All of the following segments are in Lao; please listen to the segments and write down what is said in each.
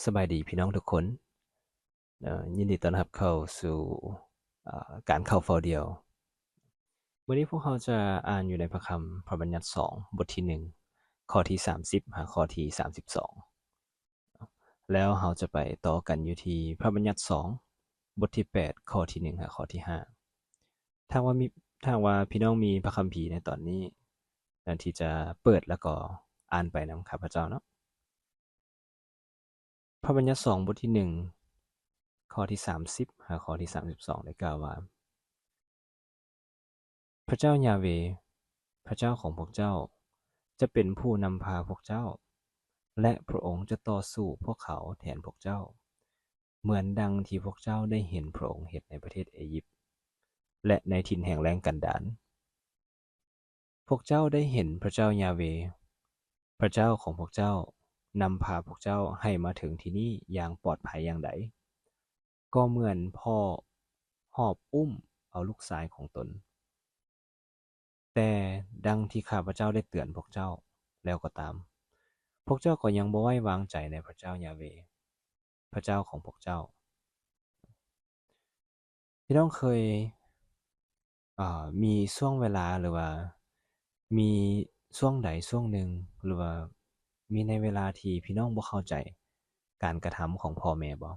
ສະບາຍດີພີ່ນ້ອງທຸກຄົນ ເອີ ຍິນດີຕ້ອນຮັບເຂົ້າສູ່ ເອີ ການເຂົ້າເຝົ້າດ່ຽວ. ມື້ນີ້ພວກເຮົາຈະອ່ານຢູ່ໃນພະຄຳພະບັນຍັດສອງ ບົດທີໜຶ່ງ ຂໍ້ທີສາມສິບ ຫາຂໍ້ທີສາມສິບສອງ ແລ້ວເຮົາຈະໄປຕໍ່ກັນຢູ່ທີ່ພະບັນຍັດສອງ ບົດທີແປດ ຂໍ້ທີໜຶ່ງ ຫາຂໍ້ທີຫ້າ. ຖ້າວ່າມີ ຖ້າວ່າພີ່ນ້ອງມີພະຄຳພີໃນຕອນນີ້ ທີ່ຈະເປີດແລ້ວກໍອ່ານໄປນຳຂ້າພະເຈົ້າເນາະ. ພະບັນຍັດສອງ ບົດທີໜຶ່ງ ຂໍ້ທີສາມສິບ ຫາຂໍ້ທີສາມສິບສອງ ໄດ້ກ່າວວ່າ, ພະເຈົ້າຢາເວ ພະເຈົ້າຂອງພວກເຈົ້າ ຈະເປັນຜູ້ນຳພາພວກເຈົ້າ ແລະ ພະອົງຈະຕໍ່ສູ້ພວກເຂົາແທນພວກເຈົ້າ, ເໝືອນດັ່ງທີ່ພວກເຈົ້າໄດ້ເຫັນພະອົງເຮັດໃນປະເທດເອຢິບ ແລະ ໃນຖິ່ນແຫ້ງແລ້ງກັນດານ. ພວກເຈົ້າໄດ້ເຫັນພະເຈົ້າຢາເວ ພະເຈົ້າຂອງພວກເຈົ້າ ນຳພາພວກເຈົ້າໃຫ້ມາເຖິງທີ່ນີ້ຢ່າງປອດໄພຢ່າງໃດ, ກໍເໝືອນພໍ່ຫອບອຸ້ມເອົາລູກຊາຍຂອງຕົນ. ແຕ່ດັ່ງທີ່ຂ້າພະເຈົ້າໄດ້ເຕືອນພວກເຈົ້າແລ້ວກໍຕາມ, ພວກເຈົ້າກໍຍັງບໍ່ໄວ້ວາງໃຈໃນພະເຈົ້າຢາເວ ພະເຈົ້າຂອງພວກເຈົ້າ. ພີ່ນ້ອງເຄີຍ ເອີ ມີຊ່ວງເວລາ ຫຼືວ່າມີຊ່ວງໃດຊ່ວງໜຶ່ງ ຫຼືວ່າມີໃນເວລາທີ່ພີ່ນ້ອງບໍ່ເຂົ້າໃຈການກະທຳຂອງພໍ່ແມ່ບໍ່?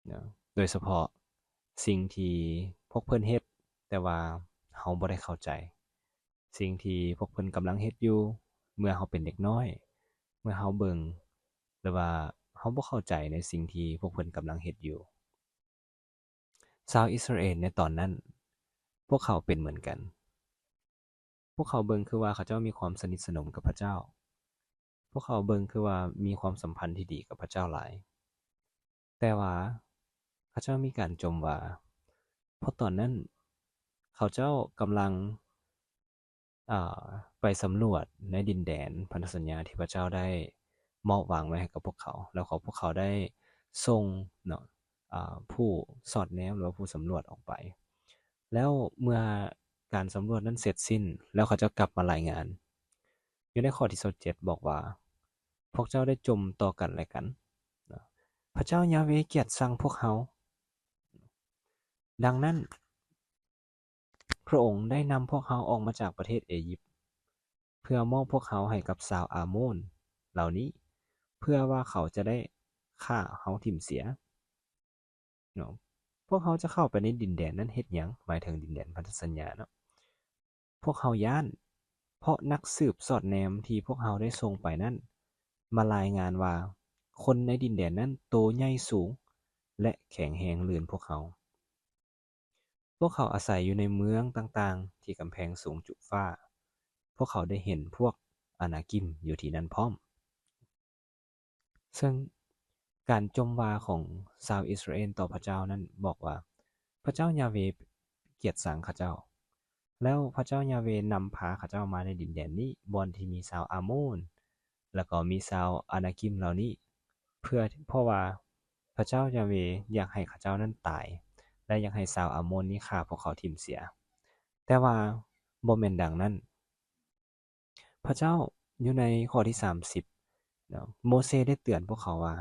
ເນາະ ໂດຍສະເພາະສິ່ງທີ່ພວກເພິ່ນເຮັດ ແຕ່ວ່າເຮົາບໍ່ໄດ້ເຂົ້າໃຈ, ສິ່ງທີ່ພວກເພິ່ນກຳລັງເຮັດຢູ່ ເມື່ອເຮົາເປັນເດັກນ້ອຍ, ເມື່ອເຮົາເບິ່ງ ຫຼືວ່າເຮົາບໍ່ເຂົ້າໃຈໃນສິ່ງທີ່ພວກເພິ່ນກຳລັງເຮັດຢູ່. ຊາວອິດສະຣາເອນໃນຕອນນັ້ນ ພວກເຂົາເປັນເໝືອນກັນ. ພວກເຂົາເບິ່ງຄືວ່າເຂົາເຈົ້າມີຄວາມສະໜິດສະໜົມກັບພະເຈົ້າ. ພວກເຂົາເບິ່ງຄືວ່າມີຄວາມສຳພັນທີ່ດີກັບພະເຈົ້າຫຼາຍ. ແຕ່ວ່າເຂົາເຈົ້າມີການຈົ່ມວ່າ ເພາະຕອນນັ້ນເຂົາເຈົ້າກຳລັງ ອ່າ ໄປສຳຫຼວດໃນດິນແດນພັນທະສັນຍາທີ່ພະເຈົ້າໄດ້ມອບວາງໄວ້ໃຫ້ກັບພວກເຂົາ, ແລ້ວກໍພວກເຂົາໄດ້ສົ່ງເນາະ ອ່າ ຜູ້ສອດແນມ ຫຼືວ່າຜູ້ສຳຫຼວດອອກໄປ. ແລ້ວເມື່ອການສຳຫຼວດນັ້ນເສັດສິ້ນ ແລ້ວເຂົາເຈົ້າກັບມາລາຍງານ. ຢູ່ໃນຂໍ້ທີຊາວເຈັດບອກວ່າ, ພວກເຈົ້າໄດ້ຈົ່ມຕໍ່ກັນແລະກັນ, ພະເຈົ້າຢາເວກຽດຊັງພວກເຮົາ. ດັ່ງນັ້ນ, ພະອົງໄດ້ນຳພວກເຮົາອອກມາຈາກປະເທດເອຢິບ ເພື່ອມອບພວກເຮົາໃຫ້ກັບຊາວອາໂມນເຫຼົ່ານີ້ ເພື່ອວ່າເຂົາຈະໄດ້ຂ້າເຮົາຖິ້ມເສຍເນາະ. ພວກເຮົາຈະເຂົ້າໄປໃນດິນແດນນັ້ນເຮັດຫຍັງ? ໝາຍເຖິງດິນແດນພັນທະສັນຍາເນາະ. ພວກເຮົາຢ້ານ, ເພາະນັກສືບສອດແນມທີ່ພວກເຮົາໄດ້ສົ່ງໄປນັ້ນ ມາລາຍງານວ່າ ຄົນໃນດິນແດນນັ້ນໂຕໃຫຍ່ສູງ ແລະ ແຂງແຮງລື່ນພວກເຮົາ. ພວກເຂົາອາໄສຢູ່ໃນເມືອງຕ່າງໆທີ່ກຳແພງສູງຈຸຟ້າ. ພວກເຂົາໄດ້ເຫັນພວກອານາກິມຢູ່ທີ່ນັ້ນພ້ອມ. ເຊິ່ງການຈົ່ມວ່າຂອງຊາວອິດສະຣາເອນຕໍ່ພະເຈົ້ານັ້ນບອກວ່າ, ພະເຈົ້າຢາເວກຽດຊັງເຂົາເຈົ້າ. ແລ້ວພະເຈົ້າຢາເວນຳພາເຂົາເຈົ້າມາໃນດິນແດນນີ້, ບ່ອນທີ່ມີຊາວອາໂມນ ແລ້ວກໍມີຊາວອານາກິມເຫຼົ່ານີ້ ເພື່ອ ເພາະວ່າພະເຈົ້າຢາເວຢາກໃຫ້ເຂົາເຈົ້ານັ້ນຕາຍ ແລະ ຢາກໃຫ້ຊາວອາໂມນນີ້ຂ້າພວກເຂົາຖິ້ມເສຍ. ແຕ່ວ່າບໍ່ແມ່ນດັ່ງນັ້ນ. ພະເຈົ້າ ຢູ່ໃນຂໍ້ທີສາມສິບເນາະ, ໂມເຊໄດ້ເຕືອນພວກເຂົາວ່າ,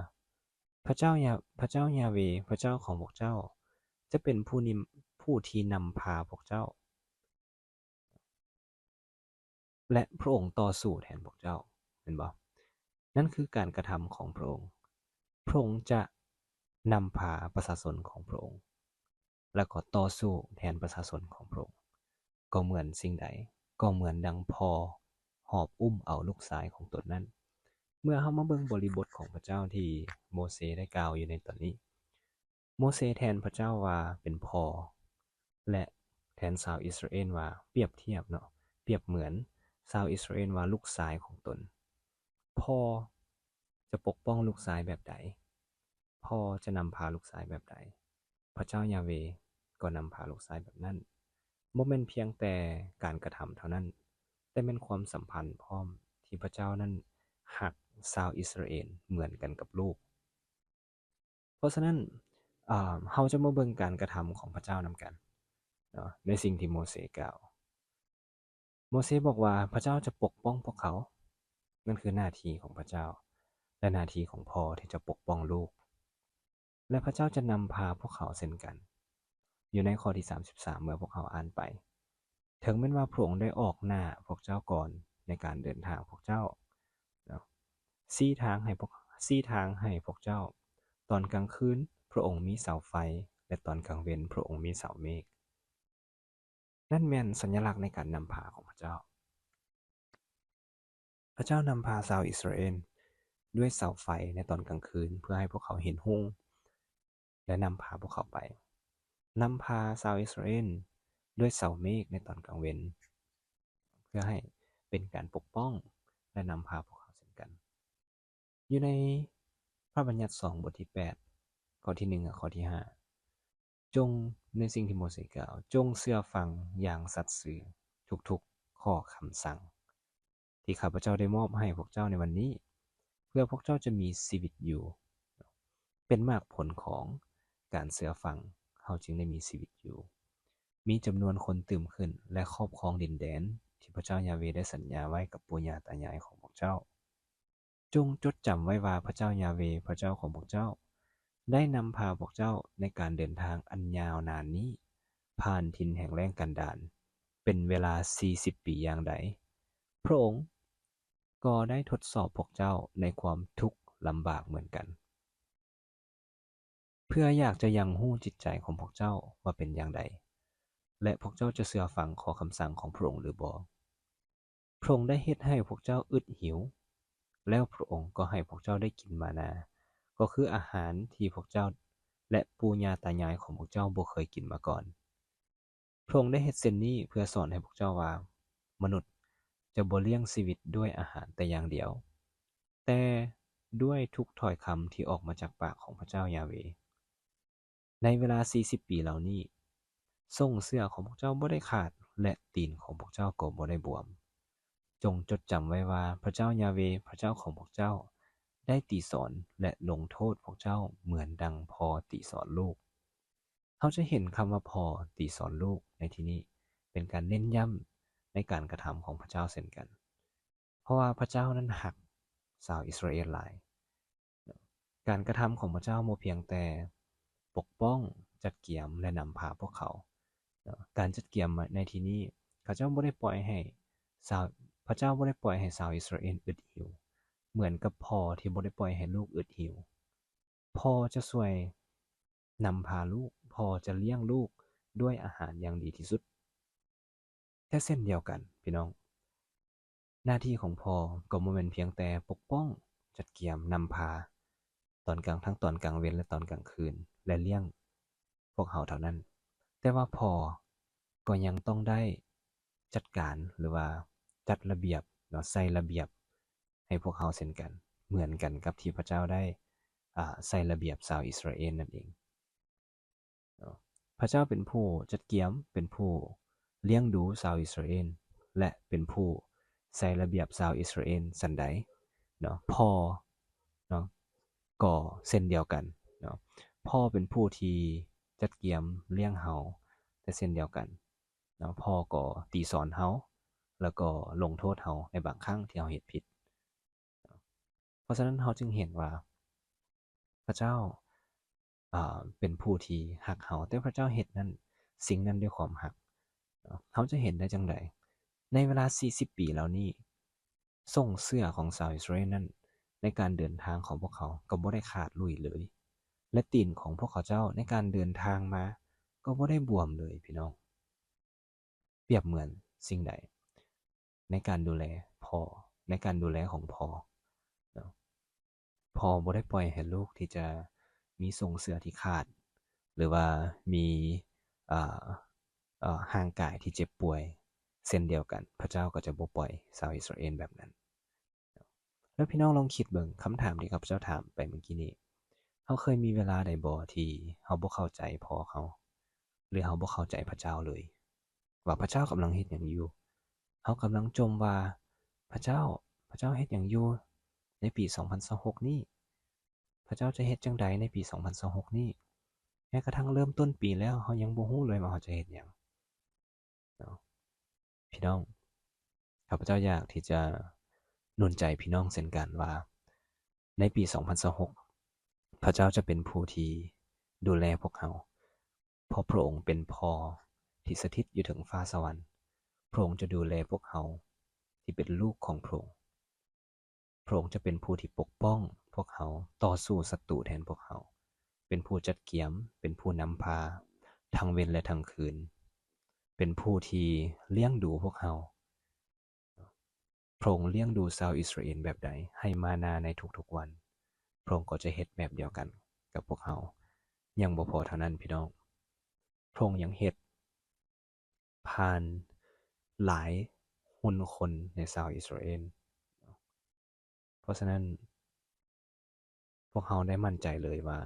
ພະເຈົ້າຢາ ພະເຈົ້າຢາເວ ພະເຈົ້າຂອງພວກເຈົ້າ ຈະເປັນຜູ້ນິ ຜູ້ທີ່ນຳພາພວກເຈົ້າ ແລະ ພະອົງຕໍ່ສູ້ແທນພວກເຈົ້າ, ເຫັນບໍ່? ນັ້ນຄືການກະທຳຂອງພະອົງ. ພະອົງຈະນຳພາປະຊາຊົນຂອງພະອົງ ແລ້ວກໍຕໍ່ສູ້ແທນປະຊາຊົນຂອງພະອົງ. ກໍເໝືອນສິ່ງໃດ? ກໍເໝືອນດັ່ງພໍ່ຫອບອຸ້ມເອົາລູກຊາຍຂອງຕົນນັ້ນ. ເມື່ອເຮົາມາເບິ່ງບໍລິບົດຂອງພະເຈົ້າທີ່ໂມເຊໄດ້ກ່າວຢູ່ໃນຕອນນີ້, ໂມເຊແທນພະເຈົ້າວ່າເປັນພໍ່ ແລະ ແທນຊາວອິດສະຣາເອນວ່າ ປຽບທຽບເນາະ, ປຽບເໝືອນຊາວອິດສະຣາເອນວ່າລູກຊາຍຂອງຕົນ. ພໍ່ຈະປົກປ້ອງລູກຊາຍແບບໃດ? ພໍ່ຈະນຳພາລູກຊາຍແບບໃດ? ພະເຈົ້າຢາເວກໍນຳພາລູກຊາຍແບບນັ້ນ. ບໍ່ແມ່ນພຽງແຕ່ການກະທຳເທົ່ານັ້ນ, ແຕ່ແມ່ນຄວາມສຳພັນພ້ອມ ທີ່ພະເຈົ້ານັ້ນຮັກຊາວອິດສະຣາເອນເໝືອນກັນກັບລູກ. ເພາະສະນັ້ນ, ເຮົາຈະມາເບິ່ງການກະທຳຂອງພະເຈົ້ານຳກັນເນາະ, ໃນສິ່ງທີ່ໂມເຊກ່າວ. ໂມເຊບອກວ່າ ພະເຈົ້າຈະປົກປ້ອງພວກເຂົາ. ນັ້ນຄືໜ້າທີ່ຂອງພະເຈົ້າ. ແລະ ໜ້າທີ່ຂອງພໍ່ທີ່ຈະປົກປ້ອງລູກ. ແລະ ພະເຈົ້າຈະນຳພາພວກເຂົາເຊັ່ນກັນ. ຢູ່ໃນຂໍ້ທີສາມສິບສາມ ເມື່ອພວກເຮົາອ່ານໄປ, ເຖິງແມ່ນວ່າພະອົງໄດ້ອອກໜ້າພວກເຈົ້າກ່ອນໃນການເດີນທາງພວກເຈົ້າ, ຊີ້ທາງໃຫ້ພວກ, ຊີ້ທາງໃຫ້ພວກເຈົ້າ, ຕອນກາງຄືນພະອົງມີເສົາໄຟ ແລະ ຕອນກາງເວັນພະອົງມີເສົາເມກ. ນັ້ນແມ່ນສັນຍະລັກໃນການນຳພາຂອງພະເຈົ້າ. ພະເຈົ້ານຳພາຊາວອິດສະຣາເອນດ້ວຍເສົາໄຟໃນຕອນກາງຄືນ ເພື່ອໃຫ້ພວກເຂົາເຫັນຮຸ່ງ ແລະ ນຳພາພວກເຂົາໄປ. ນຳພາຊາວອິດສະຣາເອນດ້ວຍເສົາເມກໃນຕອນກາງເວັນ ເພື່ອໃຫ້ເປັນການປົກປ້ອງ ແລະ ນຳພາພວກເຂົາເຊັ່ນກັນ. ຢູ່ໃນພະບັນຍັດສອງ ບົດທີແປດ ຂໍ້ທີໜຶ່ງ ຫາ ຂໍ້ທີຫ້າ ຈົ່ງ, ໃນສິ່ງທີ່ໂມເສກ່າວ, ຈົ່ງເຊື່ອຟັງຢ່າງສັດຊື່ທຸກໆຂໍ້ຄຳສັ່ງ ທີ່ຂ້າພະເຈົ້າໄດ້ມອບໃຫ້ພວກເຈົ້າໃນວັນນີ້, ເພື່ອພວກເຈົ້າຈະມີຊີວິດຢູ່. ເປັນໝາກຜົນຂອງການເຊື່ອຟັງ, ເຮົາຈຶ່ງໄດ້ມີຊີວິດຢູ່, ມີຈຳນວນຄົນຕື່ມຂຶ້ນ ແລະ ຄອບຄອງດິນແດນທີ່ພະເຈົ້າຢາເວໄດ້ສັນຍາໄວ້ກັບປູ່ຍ່າຕາຍາຍຂອງພວກເຈົ້າ. ຈົ່ງຈົດຈຳໄວ້ວ່າ ພະເຈົ້າຢາເວ ພະເຈົ້າຂອງພວກເຈົ້າ ໄດ້ນຳພາພວກເຈົ້າໃນການເດີນທາງອັນຍາວນານນີ້ ຜ່ານຖິ່ນແຫ້ງແລ້ງກັນດານ ເປັນເວລາສີ່ສິບປີຢ່າງໃດ, ພະອົງກໍໄດ້ທົດສອບພວກເຈົ້າໃນຄວາມທຸກລຳບາກເໝືອນກັນ. ເພື່ອຢາກຈະຍັງຮູ້ຈິດໃຈຂອງພວກເຈົ້າວ່າເປັນຢ່າງໃດ ແລະ ພວກເຈົ້າຈະເຊື່ອຟັງຂໍ້ຄຳສັ່ງຂອງພະອົງຫຼືບໍ່. ພະອົງໄດ້ເຮັດໃຫ້ພວກເຈົ້າອຶດຫິວ, ແລ້ວພະອົງກໍໃຫ້ພວກເຈົ້າໄດ້ກິນມານາ, ກໍຄືອາຫານທີ່ພວກເຈົ້າ ແລະ ປູ່ຍ່າຕາຍາຍຂອງພວກເຈົ້າບໍ່ເຄີຍກິນມາກ່ອນ. ພະອົງໄດ້ເຮັດເຊັ່ນນີ້ເພື່ອສອນໃຫ້ພວກເຈົ້າວ່າ ມະນຸດຈະບໍ່ລ້ຽງຊີວິດດ້ວຍອາຫານແຕ່ຢ່າງດຽວ, ແຕ່ດ້ວຍທຸກຖ້ອຍຄຳທີ່ອອກມາຈາກປາກຂອງພະເຈົ້າຢາເວ. ໃນເວລາສີ່ສິບປີເຫຼົ່ານີ້, ສົ້ງເສື້ອຂອງພວກເຈົ້າບໍ່ໄດ້ຂາດ ແລະ ຕີນຂອງພວກເຈົ້າກໍບໍ່ໄດ້ບວມ. ຈົ່ງຈົດຈຳໄວ້ວ່າ ພະເຈົ້າຢາເວ ພະເຈົ້າຂອງພວກເຈົ້າ ໄດ້ຕີສອນ ແລະ ລົງໂທດພວກເຈົ້າເໝືອນດັ່ງພໍ່ຕີສອນລູກ. ເຮົາຈະເຫັນຄຳວ່າພໍ່ຕີສອນລູກໃນທີ່ນີ້ ເປັນການເນັ້ນຢ້ຳໃນການກະທຳຂອງພະເຈົ້າເຊັ່ນກັນ, ເພາະວ່າພະເຈົ້ານັ້ນຮັກຊາວອິດສະຣາເອນຫຼາຍ. ການກະທຳຂອງພະເຈົ້າບໍ່ພຽງແຕ່ປົກປ້ອງ, ຈັດກຽມ ແລະ ນຳພາພວກເຂົາ. ການຈັດກຽມໃນທີ່ນີ້, ເຂົາເຈົ້າບໍ່ໄດ້ປ່ອຍໃຫ້ຊາວ, ພະເຈົ້າບໍ່ໄດ້ປ່ອຍໃຫ້ຊາວອິດສະຣາເອນອຶດຫິວ ເໝືອນກັບພໍ່ທີ່ບໍ່ໄດ້ປ່ອຍໃຫ້ລູກອຶດຫິວ. ພໍ່ຈະຊ່ວຍນຳພາລູກ, ພໍ່ຈະລ້ຽງລູກດ້ວຍອາຫານຢ່າງດີທີ່ສຸດ. ແຕ່ເຊັ່ນດຽວກັນ, ພີ່ນ້ອງ, ໜ້າທີ່ຂອງພໍ່ກໍບໍ່ແມ່ນພຽງແຕ່ປົກປ້ອງ, ຈັດກຽມ, ນຳພາ ຕອນກາງ, ທັງຕອນກາງເວັນ ແລະ ຕອນກາງຄືນ ແລະ ລ້ຽງພວກເຮົາເທົ່ານັ້ນ, ແຕ່ວ່າພໍ່ກໍຍັງຕ້ອງໄດ້ຈັດການ ຫຼືວ່າຈັດລະບຽບເນາະ, ໃສ່ລະບຽບໃຫ້ພວກເຮົາເຊັ່ນກັນ, ເໝືອນກັນກັບທີ່ພະເຈົ້າໄດ້, ອາ, ໃສ່ລະບຽບຊາວອິດສະຣາເອນນັ້ນເອງ. ເນາະ, ພະເຈົ້າເປັນຜູ້ຈັດກຽມ, ເປັນຜູ້ລ້ຽງດູຊາວອິດສະຣາເອນ ແລະ ເປັນຜູ້ໃສ່ລະບຽບຊາວອິດສະຣາເອນສັນໃດເນາະ, ພໍ່ເນາະ ກໍເຊັ່ນດຽວກັນເນາະ. ພໍ່ເປັນຜູ້ທີ່ຈັດກຽມລ້ຽງເຮົາ ແຕ່ເຊັ່ນດຽວກັນເນາະ, ພໍ່ກໍຕີສອນເຮົາ ແລ້ວກໍລົງໂທດເຮົາໃນບາງຄັ້ງທີ່ເຮົາເຮັດຜິດ. ເພາະສະນັ້ນເຮົາຈຶ່ງເຫັນວ່າພະເຈົ້າ, ອາ, ເປັນຜູ້ທີ່ຮັກເຮົາ, ແຕ່ພະເຈົ້າເຮັດນັ້ນ, ສິ່ງນັ້ນດ້ວຍຄວາມຮັກ. ເຮົາຈະເຫັນໄດ້ຈັ່ງໃດ? ໃນເວລາສີ່ສິບປີເຫຼົ່ານີ້, ສົ້ງເສື້ອຂອງຊາວອິດສະຣາເອນນັ້ນ ໃນການເດີນທາງຂອງພວກເຂົາກໍບໍ່ໄດ້ຂາດລຸຍເລີຍ, ແລະ ຕີນຂອງພວກເຂົາເຈົ້າໃນການເດີນທາງມາກໍບໍ່ໄດ້ບວມເລີຍ, ພີ່ນ້ອງ. ປຽບເໝືອນສິ່ງໃດໃນການດູແລພໍ່, ໃນການດູແລຂອງພໍ່ເນາະ? ພໍ່ບໍ່ໄດ້ປ່ອຍໃຫ້ລູກທີ່ຈະມີສົ້ງເສື້ອທີ່ຂາດ ຫຼືວ່າມີ, ເອີ, ເອີ, ຮ່າງກາຍທີ່ເຈັບປ່ວຍເຊັ່ນດຽວກັນ, ພະເຈົ້າກໍຈະບໍ່ປ່ອຍຊາວອິດສະຣາເອນແບບນັ້ນ. ແລ້ວພີ່ນ້ອງລອງຄິດເບິ່ງຄຳຖາມທີ່ຂ້າພະເຈົ້າຖາມໄປເມື່ອກີ້ນີ້, ເຮົາເຄີຍມີເວລາໃດບໍ່ທີ່ເຮົາບໍ່ເຂົ້າໃຈພໍ່ເຮົາ ຫຼື ເຮົາບໍ່ເຂົ້າໃຈພະເຈົ້າເລີຍ ວ່າພະເຈົ້າກຳລັງເຮັດຫຍັງຢູ່? ເຮົາກຳລັງຈົ່ມວ່າ ພະເຈົ້າ, ພະເຈົ້າເຮັດຫຍັງຢູ່ໃນປີສອງພັນຊາວຫົກນີ້? ພະເຈົ້າຈະເຮັດຈັ່ງໃດໃນປີສອງພັນຊາວຫົກນີ້? ແມ້ກະທັ່ງເລີ່ມຕົ້ນປີແລ້ວ ເຮົາຍັງບໍ່ຮູ້ເລີຍວ່າເຮົາຈະເຮັດຫຍັງ. ເນາະ ພີ່ນ້ອງ, ຂ້າພະເຈົ້າຢາກທີ່ຈະໜູນໃຈພີ່ນ້ອງເຊັ່ນກັນວ່າ ໃນປີສອງພັນຊາວຫົກ ພະເຈົ້າຈະເປັນຜູ້ທີ່ດູແລພວກເຮົາ ເພາະພະອົງເປັນພໍ່ທີ່ສະຖິດຢູ່ເທິງຟ້າສະຫວັນ. ພະອົງຈະດູແລພວກເຮົາທີ່ເປັນລູກຂອງພະອົງ. ພະອົງຈະເປັນຜູ້ທີ່ປົກປ້ອງພວກເຮົາ, ຕໍ່ສູ້ສັດຕູແທນພວກເຮົາ, ເປັນຜູ້ຈັດກຽມ, ເປັນຜູ້ນຳພາທັງເວັນ ແລະ ທັງຄືນ, ເປັນຜູ້ທີ່ລ້ຽງດູພວກເຮົາ. ພະອົງລ້ຽງດູຊາວອິດສະຣາເອນແບບໃດ? ໃຫ້ມານາໃນທຸກໆວັນ, ພະອົງກໍຈະເຮັດແບບດຽວກັນກັບພວກເຮົາ. ຍັງບໍ່ພໍເທົ່ານັ້ນ, ພີ່ນ້ອງ, ພະອົງຍັງເຮັດຜ່ານຫຼາຍຮຸ່ນຄົນໃນຊາວອິດສະຣາເອນ. ເພາະສະນັ້ນ, ພວກເຮົາໄດ້ໝັ້ນໃຈເລີຍວ່າ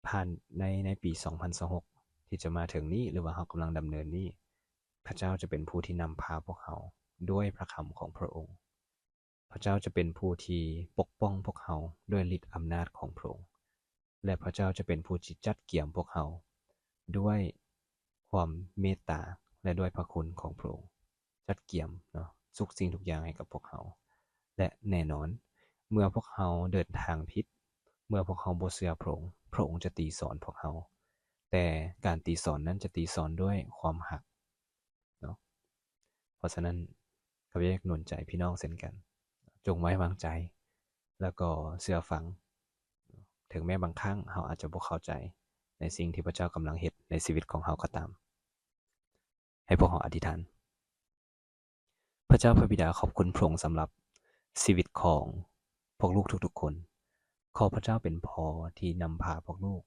ຜ່ານໃນ, ໃນປີສອງພັນຊາວຫົກ ທີ່ຈະມາເຖິງນີ້ ຫຼືວ່າເຮົາກຳລັງດຳເນີນນີ້, ພະເຈົ້າຈະເປັນຜູ້ທີ່ນຳພາພວກເຮົາດ້ວຍພະຄຳຂອງພະອົງ. ພະເຈົ້າຈະເປັນຜູ້ທີ່ປົກປ້ອງພວກເຮົາດ້ວຍລິດອຳນາດຂອງພະອົງ. ແລະ ພະເຈົ້າຈະເປັນຜູ້ທີ່ຈັດກຽມພວກເຮົາດ້ວຍຄວາມເມດຕາ ແລະ ດ້ວຍພະຄຸນຂອງພະອົງ, ຈັດກຽມເນາະ ທຸກສິ່ງທຸກຢ່າງໃຫ້ກັບພວກເຮົາ. ແລະ ແນ່ນອນ, ເມື່ອພວກເຮົາເດີນທາງຜິດ, ເມື່ອພວກເຮົາບໍ່ເຊື່ອພະອົງ, ພະອົງຈະຕີສອນພວກເຮົາ, ແຕ່ການຕີສອນນັ້ນຈະຕີສອນດ້ວຍຄວາມຮັກເນາະ. ເພາະສະນັ້ນ, ຂ້າພະເຈົ້າຢາກໜູນໃຈພີ່ນ້ອງເຊັ່ນກັນ, ຈົ່ງໄວ້ວາງໃຈ ແລ້ວກໍເຊື່ອຟັງ, ເຖິງແມ້ບາງຄັ້ງເຮົາອາດຈະບໍ່ເຂົ້າໃຈໃນສິ່ງທີ່ພະເຈົ້າກຳລັງເຮັດໃນຊີວິດຂອງເຮົາກໍຕາມ. ໃຫ້ພວກເຮົາອະທິຖານ. ພະເຈົ້າພະບິດາ, ຂອບຄຸນພະອົງສຳລັບຊີວິດຂອງພວກລູກທຸກໆຄົນ. ຂໍພະເຈົ້າເປັນພໍ່ທີ່ນຳພາພວກລູກ.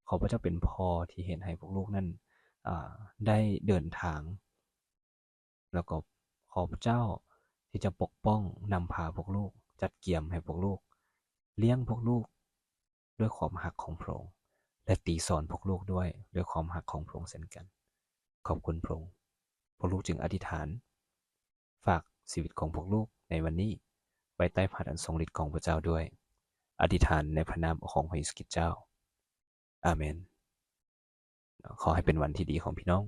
ຂໍພະເຈົ້າເປັນພໍ່ທີ່ເຮັດໃຫ້ພວກລູກນັ້ນ, ອາ, ໄດ້ເດີນທາງ ແລ້ວກໍຂໍພະເຈົ້າທີ່ຈະປົກປ້ອງນຳພາພວກລູກ, ຈັດກຽມໃຫ້ພວກລູກ, ລ້ຽງພວກລູກດ້ວຍຄວາມຮັກຂອງພະອົງ ແລະ ຕີສອນພວກລູກດ້ວຍ, ດ້ວຍຄວາມຮັກຂອງພະອົງເຊັ່ນກັນ. ຂອບຄຸນພະອົງ. ພວກລູກຈຶ່ງອະທິດຖານ ຝາກຊີວິດຂອງພວກລູກໃນວັນນີ້ໄວ້ໃຕ້ພະຫັດອັນຊົງລິດຂອງພະເຈົ້າດ້ວຍ. ອະທິດຖານໃນພະນາມຂອງພະເຢຊູຄຣິດເຈົ້າ. ອາເມນ. ຂໍໃຫ້ເປັນວັນທີ່ດີຂອງພີ່ນ້ອງ